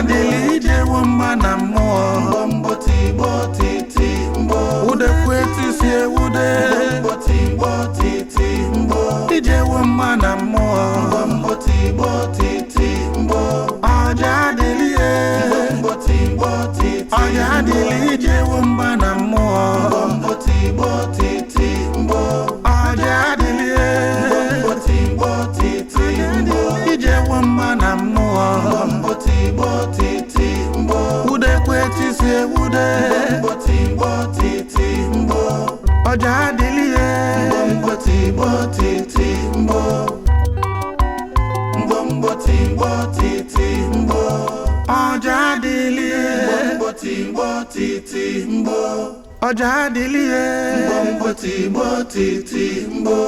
Adịlị ijewo mma na mmụọ. Mbọ tigbo titi mbọ. Udekwe tisi ewude. Mbọ tigbo titi mbọ. Ijewo mma na mmụọ. Mbọ tigbo titi mbọ. Ọja adịlị ye. Mbọ tigbo titi. Ọja adịlị ijewo mma na mmụọ. Mbọ tigbo titi mbọ. Ọja adịlị ye. Mbọ tigbo titi mbọ. Ijewo mma na mmụọ. Mbọ tigbo titi mbọ. Udekwe tisi ewude. Mbọ tigbo titi mbọ. Ọja adịlị ye. Mbọ tigbo titi mbọ. Mbọ mbọ tigbo titi mbọ. Ọja adịlị ye. Mbọ tigbo titi mbọ. Ọja adịlị ye. Mbọ tigbo titi mbọ.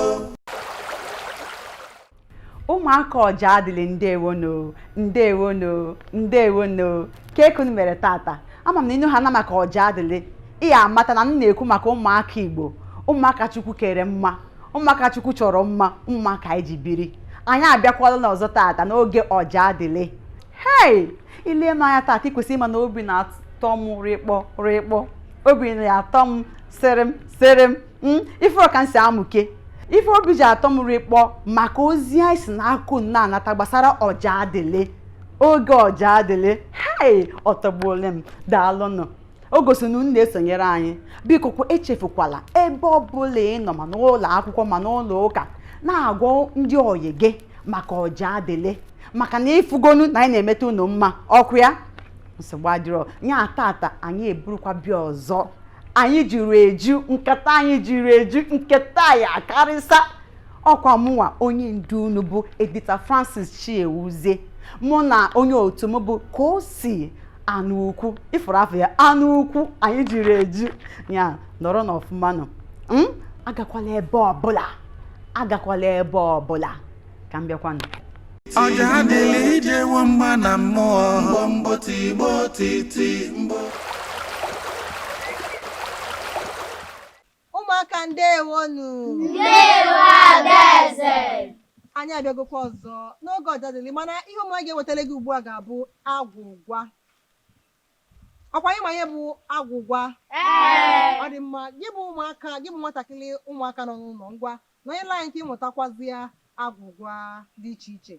Ụmụaka Ọja Adịlị, ndewono, ndewono, ndewono. Kekunu mere tata? Ama m na ịnụ ha na maka Ọja Adịlị, ị ya amata na m na-ekwu maka ụmụaka Igbo, ụmụaka Chukwu kere mma, ụmụaka Chukwu chọrọ mma, ụmụaka anyị ji biri. Anyị abịakwala n'ọzọ tata n'oge Ọja Adịlị. Hei, ile m anya tata, ị kwesịrị ịma na obi na-atọ m rịkpọ rịkpọ, obi na-atọ m sịrịm sịrịm. Ifuru ka m si amụke ife obi ji atọ m rịkpọ maka ozi anyị si n'akụ na-anata gbasara Ọja Adịlị, oge Ọja Adịlị. Hei, ọtọgbuole m. Daalụnụ, o gosi na unu na-esonyere anyị. Biko kwa, echefukwala, ebe ọbụla ị nọ, ma n'ụlọ akwụkwọ ma n'ụlọ ụka, na-agwa ndị oyi gị maka Ọja Adịlị, maka na ịfụgonu na anyị na-emeta unu mma. Ọkụ ya nsogbu adịrọ nya. Tata anyị eburukwa bịa ọzọ. Anyị juru eju, nkata anyị juru eju, nketa ya karịsa. Ọkwa mụnwa onye ndu unu bụ Edita Francis Chiewuzie, mụ na onye otu m bụ Kosi Anụ Ukwu. Ifuru afọ ya, Anụ Ukwu. Anyị juru eju ya, nọrọ n'ọfụma nọ. Agakwala ebe ọbụla, agakwala ebe ọbụla, ka m bịakwanụ. Ọja adịlị ijewo mma na mmụọ. Mbọ mbọ tigbo titi mbọ. Ụmụaka, ndewonu. Ndewo, Adaeze. Anyị abịagokwa ọzọ n'oge Ọjadịlị, mana ihe ụmụ anyị ga-ewetara gị ugbu a ga-abụ agwụgwa. Ọkwa anyị ma ihe bụ agwụgwa? Ee. Ọ dị mma. Gị bụ ụmụaka, gị bụ nwatakịrị, ụmụaka nọ n'ụlọ, ngwa, nọnyela anyị ka ịmụtakwazịa agwụgwa dị iche iche.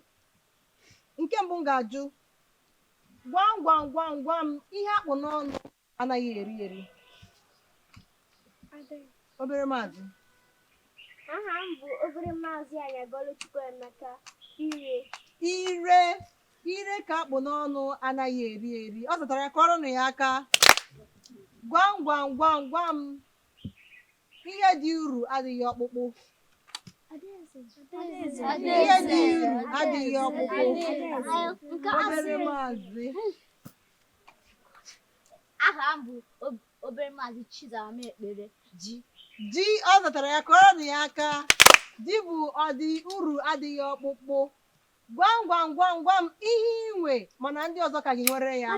Nke mbụ m ga-ajụ: gwam gwam gwam gwam, ihe akpụ n'ọnụ anaghị eri eri. Obere maazị. Aha m bụ obere maazị Anyagolu Chukwuemeka. Ire. Ire. Ire ka akpụ n'ọnụ anaghị eri eri. Ọ zụtara ya, kọrọnụ ya aka. Gwam gwam gwam gwam, ihe dị uru adịghị ọkpụkpụ. Ihe dị uru adịghị ọkpụkpụ. Nke Obere maazị. Aha m bụ obere maazị Chizama Ekpere. Ji. Ji. Ọ zụtara ya, kọrọnụ ya aka. Ji bụ ọdị uru adịghị ọkpụkpụ. Gwam gwam gwam gwam, ihe inwe mana ndị ọzọ ka gị nwere ya.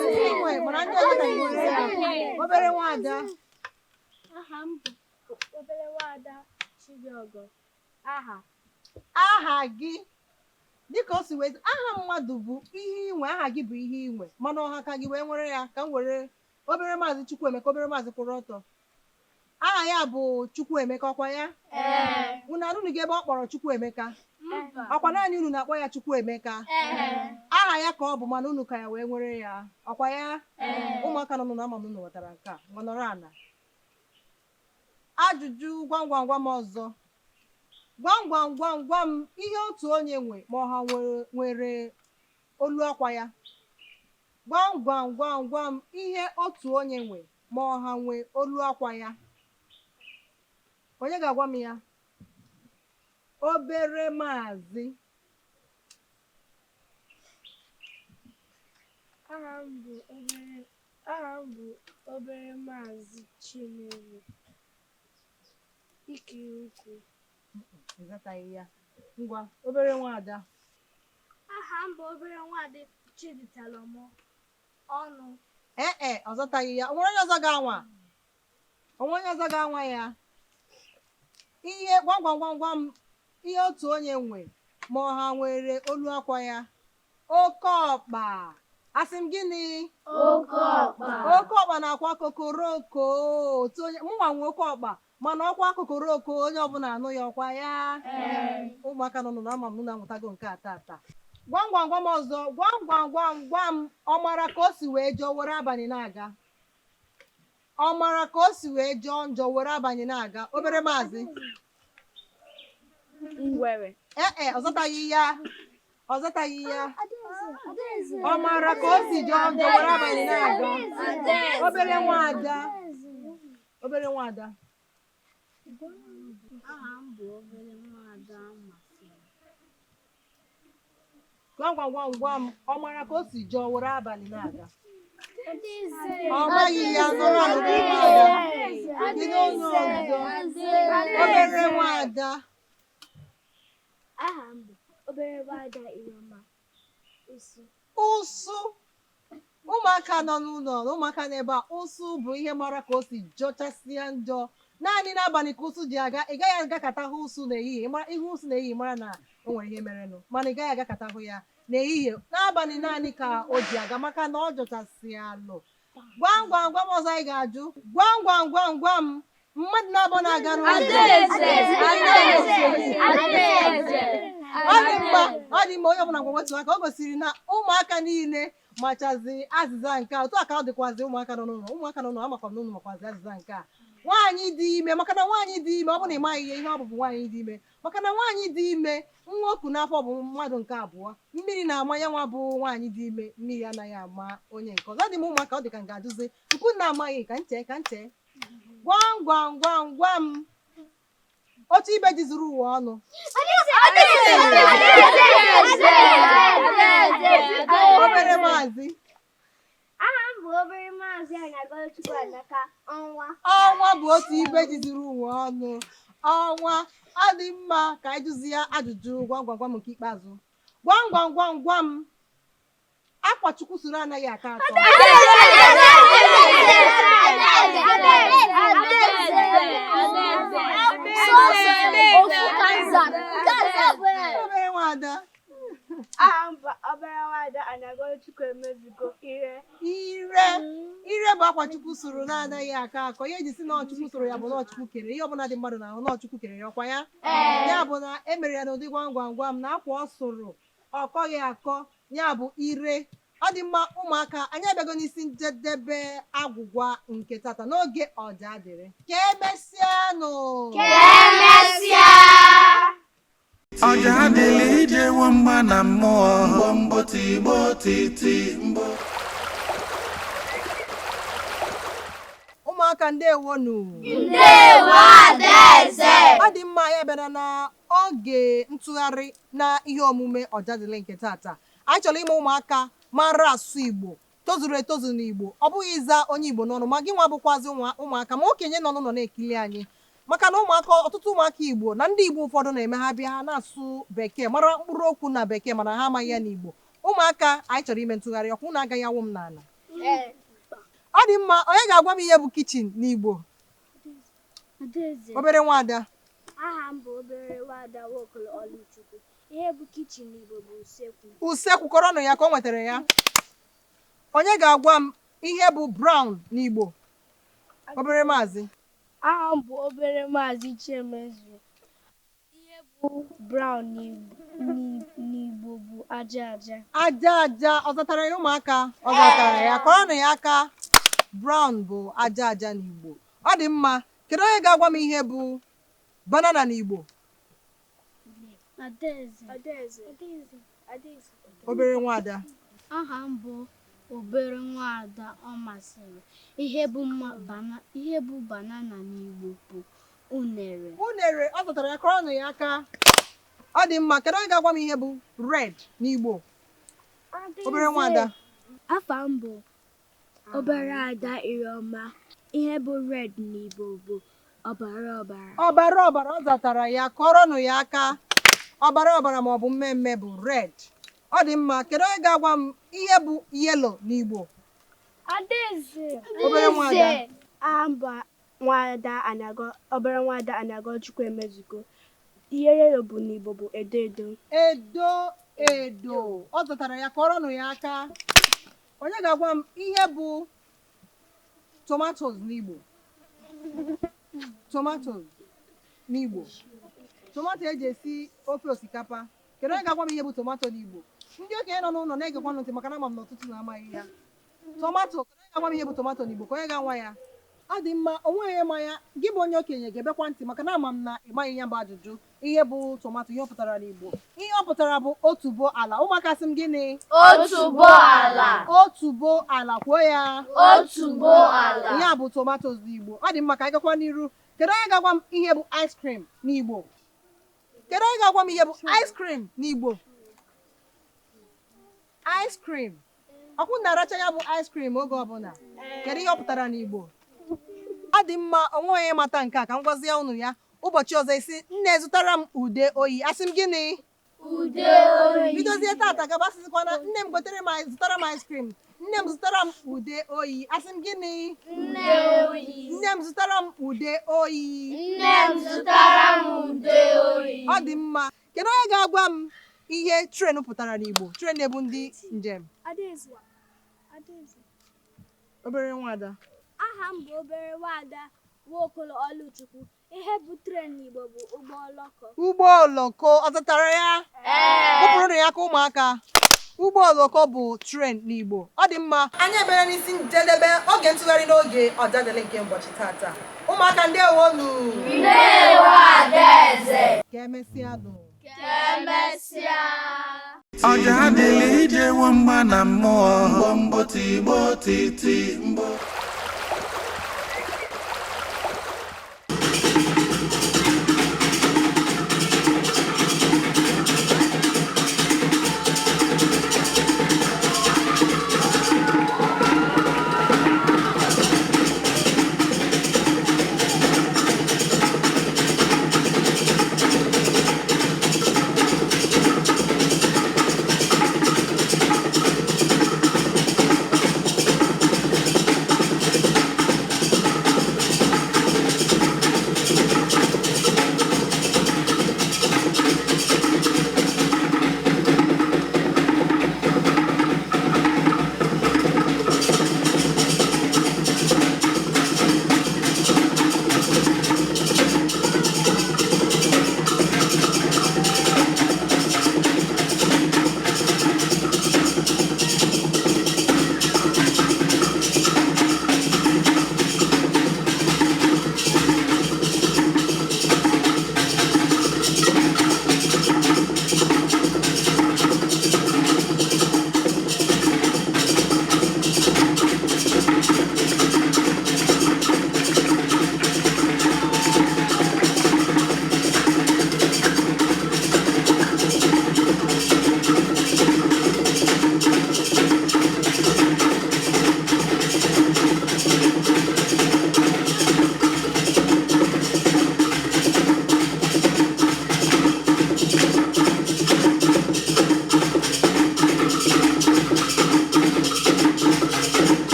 Ihe inwe mana ndị ọzọ ka gị nwere ya. Obere nwaada. Aha m bụ obere nwaada Chidiogo. Aha. Aha gị, dịka o si wee aha mmadụ bụ ihe inwe, aha gị bụ ihe inwe mana ọha ka gị wee nwere ya. Ka m were obere maazị Chukwuemeka. Obere maazị, kwụrụ ọtọ. Aha ya bụ Chukwuemeka, ọkwa ya? Ee. Unu anụnụ gị ebe ọ kpọrọ Chukwuemeka? Mba. Ọkwa naanị unu na-akpọ ya Chukwuemeka? Ee. Aha ya ka ọ bụ, mana unu ka ya wee nwere ya, ọkwa ya? Ee. Ụmụaka nọ n'ụlọ, ama m unu ghọtara nke a. Ngwa, nọrọ ala. Ajụjụ gwam gwam gwam ọzọ: gwam gwam gwam gwam, ihe otu onye nwe ma ọha nwere olu akwa ya. Gwam gwam gwam gwam, ihe otu onye nwe ma ọha nwe olu akwa ya. Onye ga-agwa m ya? Obere maazị. Aha m bụ obere maazị Chinelo. Ikiri ụkwụ. Ịzataghị ya. Ngwa, obere nwaada. Aha m bụ obere nwaada Chiditalomo. Ọnụ. Ee e, ọ zataghị ya. O nwere onye ọzọ ga-anwa? O nwere onye ọzọ ga-anwa ya? Ihe gwam gwam gwam gwam, ihe otu onye nwe ma ọha nwere olu akwa ya. Oke ọkpa. Asị m gịnị? Oke ọkpa. Oke ọkpa na-akwa kokoroko. Otu onye mụnwa nwe oke ọkpa, mana ọkwa kokoroko onye ọbụla anụ ya ọkwa ya. Ụmụaka nọ n'ụlọ, ama m na amụtago nke a tata. Gwam gwam gwam ọzọ, gwam gwam gwam gwam, ọ mara ka o si wee jọọ were abalị na-aga. Ọ mara ka o si wee jọọ njọ were abalị na-aga. Obere maazị. Ngwere. Ee, ọ zọtaghị ya. Ọ zọtaghị ya. Ọ mara ka o si jọọ njọ were abalị na-aga. Obere nwaada. Obere nwaada. Aha m bụ obere nwaada masịrị. Gwam gwam gwam gwam, ọ mara ka o si jọọ were abalị na-aga. Ọ maghị ya. Nụrụ obere nwaada. Kedu onye ọzọ? Obere nwaada. Aha m bụ obere nwaada Iroma. Ụsụ. Ụsụ. Ụmụaka nọ n'ụlọ na ụmụaka n'ebe a, ụsụ bụ ihe mara ka o si jọchasịa njọ. Naanị n'abalị ka ụsụ ji aga. Ị gaghị agakọta hụ ụsụ n'ehihie. Ịhụ ụsụ n'ehihie, mara na o nwere ihe merenụ, mana ị gaghị agakọta hụ ya n'ehihie. N'abalị naanị ka o ji aga, maka na ọ jọchasịa alụ. Gwam gwam gwam ọzọ anyị ga-ajụ. Gwam gwam gwam gwam, mmadụ na-abụ na-aga n'ụzọ. Ọ dị mma, ọ dị mma. Onye ọbụla gwa otu aka, o gosiri na ụmụaka niile machazi azịza nke a. Otu a ka ọ dịkwazi ụmụaka nọ n'ụlọ. Ụmụaka nọ n'ụlọ, amakwa m na ụnụ makwazi azịza nke a. Nwaanyị dị ime, maka na nwaanyị dị ime, ọ bụ na ị maghị ihe ọ bụ nwaanyị dị ime, maka na nwaanyị dị ime, nwa oku n'afọ bụ mmadụ nke abụọ. Mmiri na-ama ya nwa bụ nwaanyị dị ime, mmiri anaghị ama onye nke ọzọ. Ọ dị m ụmụaka, ọ dị ka m ga-ajụzi nke na amaghị ka nche ka nche. Gwam gwam gwam gwam, otu ibe ji zuru ụwa ọnụ. Obere maazị. Aha m bụ obere maazị Anyagoluchukwu Emeka. Ọnwa. Ọnwa bụ otu ibe ji zuru ụwa ọnụ. Ọnwa. Ọ dị mma, ka anyị jụzie ajụjụ gwam gwam gwam nke ikpeazụ. Gwam gwam gwam gwam, akwa Chukwu soro anaghị aka atọ. Obere nwada. Aha m bụ obere nwaada Anyagoluchukwu Emezugo. Ire. Ire. Ire bụ akwa Chukwu soro na-anaghị akọ akọ. Ihe eji si na Chukwu soro ya bụ na Chukwu kere ihe ọbụla dị mmadụ n'ahụ, na Chukwu kere ya ọkwa ya. Ya bụ na e mere ya n'ụdị gwam gwam gwam na akwa ọ sụrụ ọ kọghị akọ, ya bụ ire. Ọ dị mma, ụmụaka anyị abịago n'isi njedebe agwụgwa nke tata n'oge ọja dịrị. Ka emesịanụ. Ọja adịla ijewo mgba na mmụọ. Mgbo mgbo tigbo titi mgbo. Ụmụaka, ndewonu. Ọ dị mma, ya bịara na oge ntụgharị na ihe omume ọjadịlị nke tata. Anyị chọrọ ime ụmụaka mara asụ Igbo, tozuru etozu n'Igbo. Ọ bụghị ịza onye Igbo n'ọnụ, ma gị nwa bụkwazi ụmụaka ma okenye nọ n'ụlọ na-ekili anyị, maka na ụmụaka, ọtụtụ ụmụaka Igbo na ndị Igbo ụfọdụ na-eme ha bịa, ha na-asụ bekee, mara mkpụrụ okwu na bekee, mana ha amaghị ya n'Igbo. Ụmụaka, anyị chọrọ ime ntụgharị ọkwa. Unu agaghị awụ m n'ala. Ọ dị mma, onye ga-agwa m ihe bụ kitchen n'Igbo? Obere nwaada. Aha m bụ obere nwaada Nwokolo Oluchukwu. Ihe bụ kitchen n'Igbo bụ usekwu. Usekwu. Kọrọnụ ya ka o nwetara ya. Onye ga-agwa m ihe bụ brown n'Igbo? Obere maazị. Aha m bụ obere maazị Chiemezu. Ihe bụ brown n'Igbo bụ aja aja. Aja aja. Ọ zatara ya? Ụmụaka, ọ zatara ya? Kọrọnụ ya aka. Brown bụ aja aja n'Igbo. Ọ dị mma. Kedu onye ga-agwa m ihe bụ banana n'Igbo? Adaeze. Adaeze. Adaeze. Obere nwaada. Aha m bụ obere nwaada ọ masịrị. Ihe bụ mma bana ihe bụ banana n'Igbo bụ unere. Unere. Ọ zatara ya? Kọrọnụ ya aka. Ọ dị mma. Kedu onye ga-agwa m ihe bụ red n'Igbo? Obere nwaada. Afa m bụ obere ada Iroma. Ihe bụ red n'Igbo bụ ọbara ọbara. Ọbara ọbara. Ọ zatara ya? Kọrọnụ ya aka. Ọbara ọbara ma ọ bụ mmemme bụ red. Ọ dị mma. Kedu onye ga-agwa m ihe bụ yellow n'Igbo? Adaeze. Obere nwaada. Aha m bụ nwaada Anago, obere nwaada Anago Chukwu Emezugo. Ihe yellow bụ n'Igbo bụ edo edo. Edo. Edo. Ọ zụtara ya, kọrọnụ ya aka. Onye ga-agwa m ihe bụ tomatoes n'Igbo? Tomatoes n'Igbo, tomato eji esi ofe osikapa. Kedu onye ga-agwa m ihe bụ tomato n'Igbo? Ndị okenye nọ n'ụlọ na-egekwanụ ntị, maka na ama m na ọtụtụ na-amaghị ya. Tomato, kedu onye ga-agwa m ihe bụ tomato n'Igbo? Ka onye ga-anwa ya. Ọ dị mma, o nweghị ma ya. Gị bụ onye okenye ga-ebekwa ntị, maka na ama m na ị maghị ya bụ ajụjụ. Ihe bụ tomato, ihe ọ pụtara n'Igbo, ihe ọ pụtara bụ otubo ala. Ụmụaka, sị m gịnị? Otuboala. Otubo ala, kwuo ya. Otuboala. Ya bụ tomatoes n'Igbo. Ọ dị mma, ka anyị gakwa n'iru. Kedu onye ga-agwa m ihe bụ ice cream n'Igbo? Kedu onye ga-agwa m ihe bụ ice cream n'Igbo? Ice cream, ọkwụ na-aracha ya bụ ice cream oge ọbụla. Kedu ihe ọ pụtara n'Igbo? Ọ dị mma, onwe onye mata nke a ka m gwazie unu ya ụbọchị ọzọ. Isi nne, zụtara m ude oyi, asị m gịnị? Ude oyi. Bidozie tata gaba, asịzikwana nne m gotere m, zụtara m ice cream. Nne m, zụtara m ude oyi, asị m gịnị? Nne oyi. Nne m, zụtara m ude oyi. Nne m, zụtara m ude oyi. Ọ dị mma. Kedu onye ga-agwa m ihe train pụtara n'Igbo? Train na-ebu ndị njem. Adaeze. Adaeze. Obere nwada. Aha m bụ obere nwada Nwaokolo Ọlụchukwu. Ihe bụ train n'Igbo bụ ụgbọ oloko. Ụgbọ oloko, ọ zụtara ya? Kụpụrụ ya aka, ụmụaka. Ụgbọ oloko bụ train n'Igbo. Ọ dị mma, anyị ebere n'isi njedebe oge ntụgharị n'oge Ọjadịlị nke ụbọchị tata. Ụmụaka, ndewonu. Ndewo, Adaeze. Ka emesịa nụ. Ka emesịa. Ọja adịla ijewo mgba na mmụọ. Mgbo mgbo tigbo titi mgbo.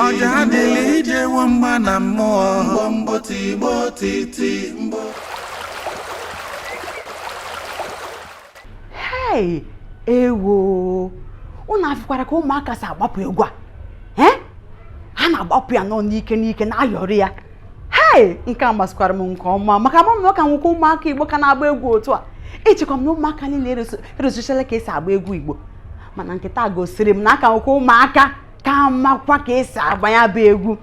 Ọja adịlị ijewo mgba na mmụọ. Mbọ mbọ tigbo titi mbọ. Hei, ewo, unu afụkwara ka ụmụaka si agbapụ egwu a? Ee, ha na-agbapụ ya nọ n'ike n'ike na-ayọrị ya. Hei, nke a masịkwara m nke ọma, maka ama m na ọ ka nwekwa ụmụaka Igbo ka na-agba egwu otu a. Echekwa m na ụmụaka niile erozichala ka esi agba egwu Igbo, mana nke taa gosiri m na aka nwekwa ụmụaka ka makwa ka esi agba ya bụ egwu.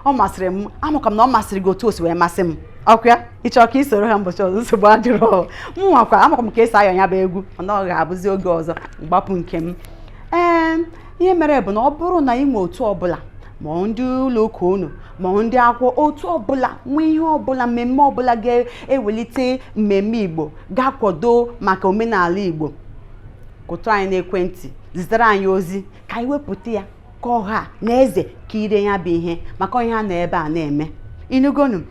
Ọ masịrị m, amakwa m na ọ masịrị gị otu o si wee masị m. Ọkwa ya ịchọ ka ị soro ha mbọchị ọzọ, nsogbu adịrọ. M nwakwa amakwa m ka esi ayọ ya bụ egwu, mana ọ ga-abụzi oge ọzọ mgbapụ nke m. Ee, ihe mere bụ na ọ bụrụ na ị nwe otu ọbụla, ma ndị ụlọ ụka unu, ma ndị akwụkwọ, otu ọbụla nwee ihe ọbụla, mmemme ọbụla ga-ewelite mmemme Igbo, ga-akwado maka omenala Igbo, kụtụ anyị n'ekwentị, zitere anyị ozi ka anyị wepụta ya ka ọha na eze ka ire ya bụ ihe, maka ihe a nọ ebe a na-eme. Inugonu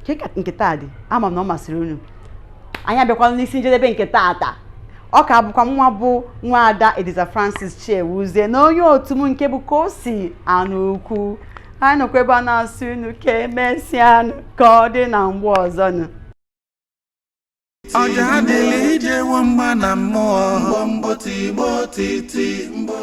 ka nke taa dị, ama m na ọ masịrị unu. Anyị abịakwala n'isi njedebe nke taata. Ọ ka bụkwa nwa bụ nwaada Ediza Francis Chiewuzie na onye otu m nke bụ ka o si anụ ukwu. Anyị nọkwa ebe a na-asị unu ka emesịanụ, ka ọ dị na mgbe ọzọ nụ. Ọja adịlị ijewo mgba na mmụọ. Mbọ mbọ tigbo titi mbọ.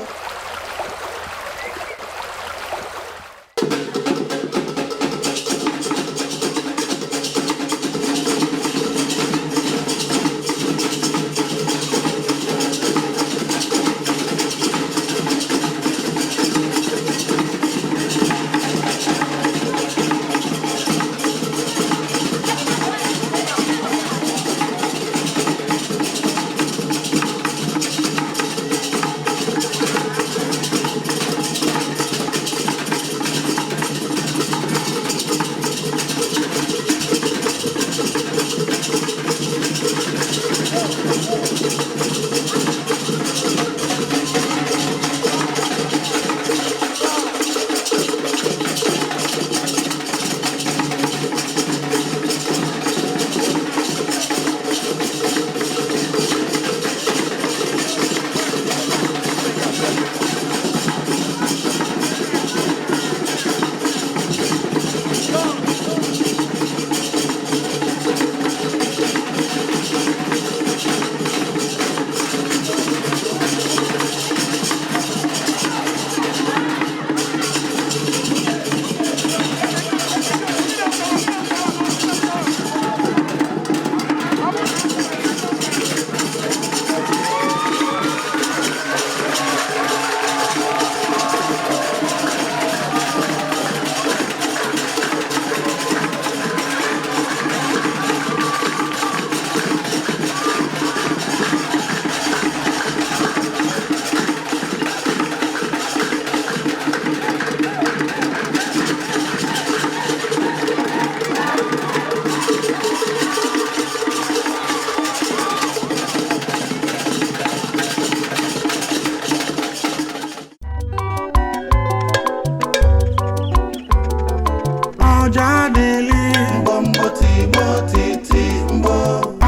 Ọja adịlị Mbọ mbọ tigbo titi mbọ.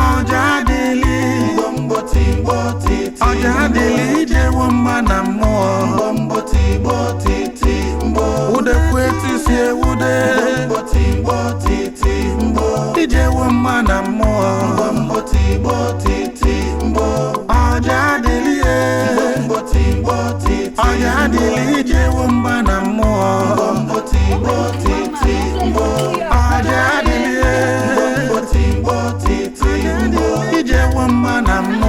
Ọja adịlị Mbọ mbọ tigbo titi. Ọja adịlị ijewo mgba na mmụọ. Mbọ mbọ tigbo titi mbọ. Udekwu etisi ewude. Mbọ tigbo titi mbọ. Ijewo mgba na mmụọ. Mbọ mbọ tigbo titi mbọ. Ọja adịlị e. Mbọ tigbo titi. Ọja adịlị ijewo mgba na mmụọ. Mbọ mbọ tigbo titi mbọ. Ọja adịlị e. Mbọ tigbo titi mbọ. Ijewo mgba na mmụọ.